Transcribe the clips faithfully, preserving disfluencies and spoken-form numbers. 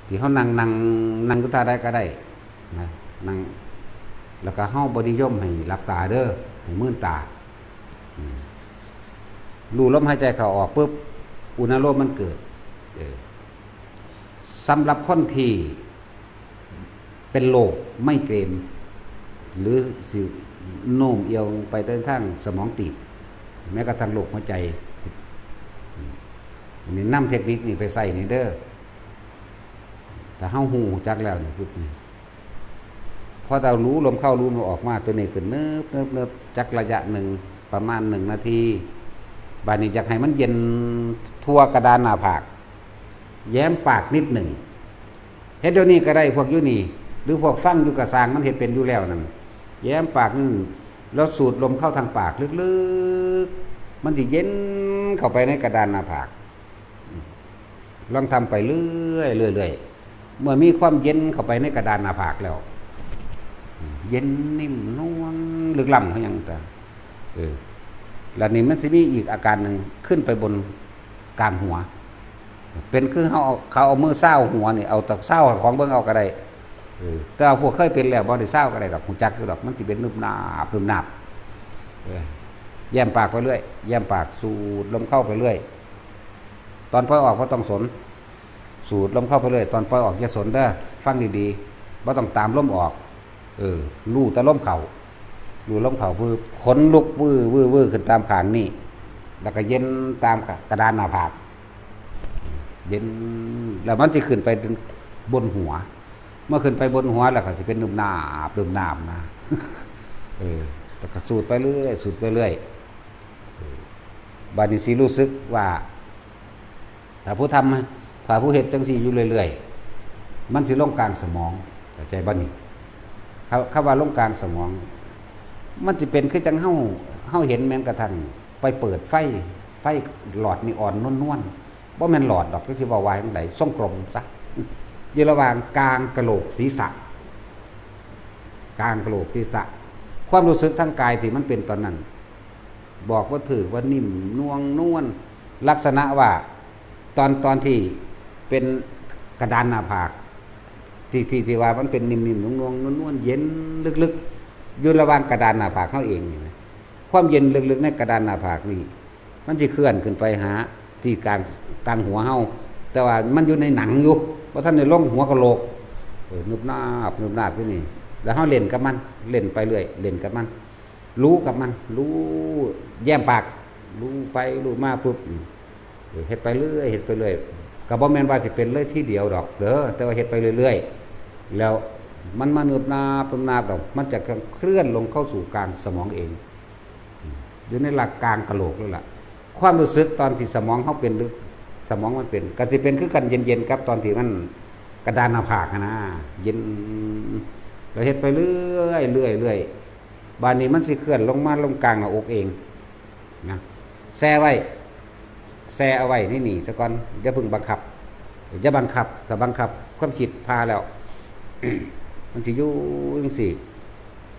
ที่เฮานั่ง นั่ง นั่งอยู่ท่าใดก็ได้นะ นั่ง แล้วก็เฮาบ่นิยมให้หลับตาเด้อ ให้มืนตา อืม รู้ลมหายใจเข้าออกปุ๊บ อุณาโลมมันเกิด เออ สำหรับคนที่เป็นโรคไมเกรน หรือสิโน้มเอียงไปทางสมองตีบ แม้กระทั่งโรคหัวใจ อืม อันนี้นำเทคนิคนี้ไปใช้นี่เด้อ ถ้าเฮาฮู้จักแล้วนี่ปุ๊บนี่ พอเรารู้ลมเข้ารู้ลมออกมา ตัวนี้ขึ้นเนิบเนิบเนิบ จักระยะหนึ่ง ประมาณหนึ่งนาที บาดนี้อยากให้มันเย็นทั่วกระดานหน้าผาก แย้มปากนิดหนึ่ง เฮ็ดเดี๋ยวนี้ก็ได้ พวกอยู่นี่ หรือพวกฟังอยู่กะซ่าง มันเฮ็ดเป็นอยู่แล้วนั่น แย้มปากนี่ แล้วสูดลมเข้าทางปากลึกๆ มันสิเย็นเข้าไปในกระดานหน้าผาก ลองทำไปเรื่อยๆ เรื่อยๆ เมื่อมีความเย็นเข้าไปในกระดานหน้าผากแล้ว เย็นนิ่มนวลลึกล้ำเขายังแต่ เออ แล้วนี่มันสิมีอีกอาการหนึ่ง ขึ้นไปบนกลางหัว เป็นคือเขาเอา เขาเอามือซาวหัวนี่ เอาตะซาวของเบิ่งเอาก็ได้ เออ แต่ว่าพวกเคยเป็นแล้วบ่ได้ซาวก็ได้ดอก ฮู้จักอยู่ดอก มันสิเป็นนึบนาบนึบนาบ เออ แย้มปากไปเรื่อย แย้มปาก สูดลมเข้าไปเรื่อย ตอนปล่อยออกบ่ต้องสน สูดลมเข้าไปเรื่อย ตอนปล่อยออกอย่าสนเด้อ ฟังดีๆ บ่ต้องตามลมออก เออ รู้แต่ลมเข้า รู้ลมเข้า คือขนลุกวื้อวื้อวื้อขึ้นตามข้างนี่ แล้วก็เย็นตามกระดานหน้าผาก เย็น แล้วมันสิขึ้นไปบนหัว เมื่อขึ้นไปบนหัวแล้วก็สิเป็นนึบนาบนึบนาบนะ เออ แล้วก็สูดไปเรื่อย สูดไปเรื่อย เออ บาดนี้สิรู้สึกว่า ถ้าผู้ทำ ถ้าผู้เฮ็ดจังซี่อยู่เรื่อยๆ มันสิลงกลางสมอง เข้าใจบ่นี่ คำ คำว่าลงกลางสมอง มันสิเป็นคือจังเฮา เฮาเห็นแม้กระทั่งไปเปิดไฟ ไฟหลอดนีออนนวลๆ บ่แม่นหลอดดอก จักสิเว้าว่าจั่งใด ทรงกลมซะ อยู่ระหว่างกลางกะโหลกศีรษะ กลางกะโหลกศีรษะ ความรู้สึกทางกายที่มันเป็นตอนนั้น บอกบ่ถืกว่านิ่มนวลนวล ลักษณะว่าตอน ตอนที่เป็นกระดานหน้าผาก ที่ ที่ ที่ว่ามันเป็นนิ่มๆ นวลๆ นวลๆ เย็นลึกๆ อยู่ระหว่างกระดานหน้าผากเฮาเองนี่นะ ความเย็นลึกๆ ในกระดานหน้าผากนี่ มันสิเคลื่อนขึ้นไปหาที่กลาง กลางหัวเฮา แต่ว่ามันอยู่ในหนังอยู่ บ่ทันได้ลงหัวกะโหลก เออ นึบนาบ นึบนาบอยู่นี่ แล้วเฮาเล่นกับมัน เล่นไปเรื่อย เล่นกับมัน รู้กับมัน รู้ แย้มปาก รู้ไป รู้มาปุ๊บ เออ เฮ็ดไปเรื่อย เฮ็ดไปเรื่อย ก็บ่แม่นว่าสิเป็นเลยทีเดียวดอกเด้อ แต่ว่าเฮ็ดไปเรื่อยๆ แล้วมันมานึบนาบ นึบนาบดอก มันจะเคลื่อนลงเข้าสู่กลางสมองเอง อยู่ในหลักกลางกะโหลกนั่นแหละ ความรู้สึกตอนที่สมองเฮาเป็นหรือสมองมันเป็น ก็สิเป็นคือกันเย็นๆ กับตอนที่มันกระดานหน้าผากหั้นนะ เย็น แล้วเฮ็ดไปเรื่อย เรื่อย เรื่อย บาดนี้มันสิเคลื่อนลงมาลงกลางหน้าอกเองนะ แช่ไว้ แช่เอาไว้ในนี่ซะก่อน อย่าเพิ่งบังคับ อย่าบังคับ ถ้าบังคับความคิดพาแล้ว มันสิอยู่จั่งซี้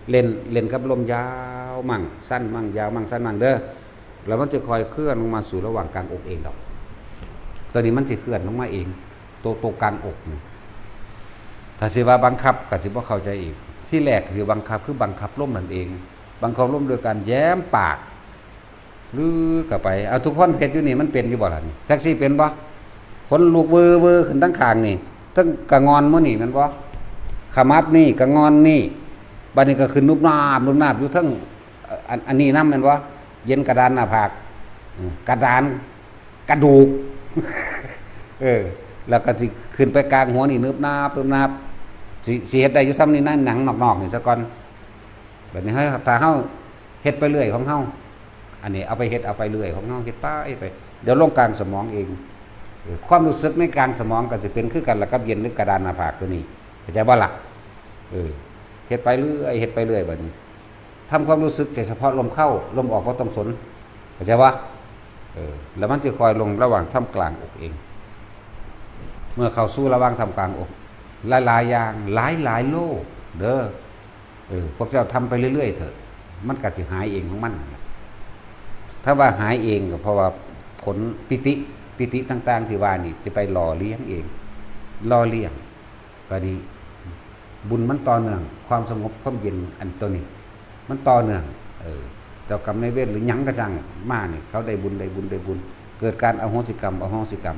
เล่น เล่นกับลมยาวมั่ง สั้นมั่ง ยาวมั่ง สั้นมั่งเด้อ แล้วมันจะค่อยเคลื่อนลงมาสู่ระหว่างกลางอกเองดอก ตัวนี้มันสิเคลื่อนลงมาเอง ตัว ตัวกลางอกนี่ ถ้าสิว่าบังคับก็สิบ่เข้าใจอีก ที่แรกสิบังคับคือบังคับลมนั่นเอง บังคับลมโดยการแย้มปาก ลือเข้าไป เอา ทุกคนเฮ็ดอยู่นี่มันเป็นอยู่บ่ล่ะนี่ จักซี่เป็นบ่ ขนลุกเวอร์เวอร์ขึ้นทั้งข้างนี่ ทั้งกะงอนมื้อนี่แม่นบ่ ขมับนี่ กะงอนนี่ บัดนี้ก็ขึ้นนุบนาบ นุบนาบอยู่ทั้ง เอ่อ อัน อันนี้นำแม่นบ่ เย็นกระดานหน้าผาก อืม กระดาน กระดูก เออ แล้วก็สิขึ้นไปกลางหัวนี่ นึบนาบ นึบนาบ สิ สิเฮ็ดได้อยู่ส่ำนี่นะ หนังนอกๆ นี่ซะก่อน บัดนี้เฮา ถ้าเฮาเฮ็ดไปเรื่อยของเฮา อันนี้เอาไปเฮ็ด เอาไปเรื่อยของเฮา เฮ็ดไป เฮ็ดไป เดี๋ยวลงกลางสมองเอง เออ ความรู้สึกในกลางสมองก็สิเป็นคือกันล่ะกับเย็นหรือกระดานหน้าผากตัวนี้ เข้าใจบ่ล่ะ เออ เฮ็ดไปเรื่อย เฮ็ดไปเรื่อยบัดนี้ ทำความรู้สึกแต่เฉพาะลมเข้า ลมออกบ่ต้องสน เข้าใจบ่ เออ แล้วมันจะคอยลงระหว่างท่ามกลางอกเอง เมื่อเข้าสู่ระหว่างท่ามกลางอก หลายๆ อย่าง หลายๆ โรค เด้อ เออ พวกเจ้าทำไปเรื่อยๆ เถอะ มันก็สิหายเองของมัน ถ้าว่าหายเองก็เพราะว่าผลปีติ ปีติต่างๆ ที่ว่านี่จะไปหล่อเลี้ยงเอง หล่อเลี้ยง บัดนี้บุญมันต่อเนื่อง ความสงบความเย็นอันตัวนี้ มันต่อเนื่อง เออ เจ้ากรรมนายเวรหรือหยังก็ช่างมานี่ เขาได้บุญ ได้บุญ ได้บุญ เกิดการอโหสิกรรม อโหสิกรรม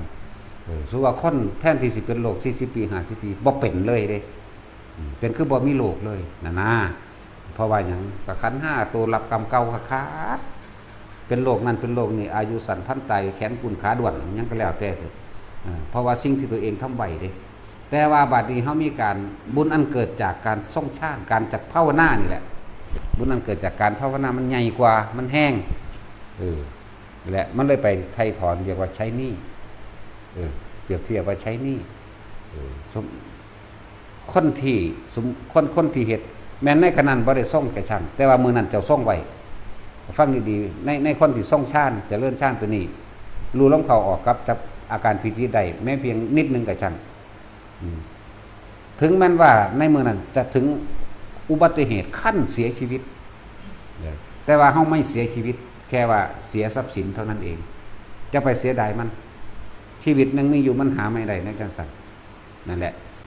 เออ สมมุติว่าคนแทนที่สิเป็นโรคสี่สิบปี ห้าสิบปี บ่เป็นเลยเด้ อืม เป็นคือบ่มีโรคเลยนะนะ เพราะว่าหยัง ก็ขันธ์ห้าตัวรับกรรมเก่าคักๆ เป็นโรคนั่นเป็นโรคนี่ อายุสั้นพลันตาย แขนกุนขาด้วน หยังก็แล้วแต่เถอะ เออ เพราะว่าสิ่งที่ตัวเองทำไว้เด้ แต่ว่าบัดนี้เฮามีการ บุญอันเกิดจากการทรงฌาน การจักภาวนานี่แหละ บุญอันเกิดจากการภาวนามันใหญ่กว่า มันแฮง เออ และมันเลยไปไถ่ถอน เรียกว่าใช้หนี้ เออ เปรียบเทียบว่าใช้หนี้ เออ สม คนที่สม คน คนที่เฮ็ด แม้นในขณะนั้นบ่ได้ทรงแก่ช่าง แต่ว่ามื้อนั้นเจ้าทรงไว้ ฟังดีๆ ใน ในคนที่ทรงฌาน เจริญฌานตัวนี้ รู้ลมเข้าออกกับจับอาการปีติได้ แม้เพียงนิดนึงก็ช่าง อืม ถึงแม้นว่าในมื้อนั้นจะถึงอุบัติเหตุขั้นเสียชีวิต แต่ว่าเฮาไม่เสียชีวิต แค่ว่าเสียทรัพย์สินเท่านั้นเอง จะไปเสียดายมัน ชีวิตยังมีอยู่ มันหาไม่ได้ในจังซั่น นั่นแหละ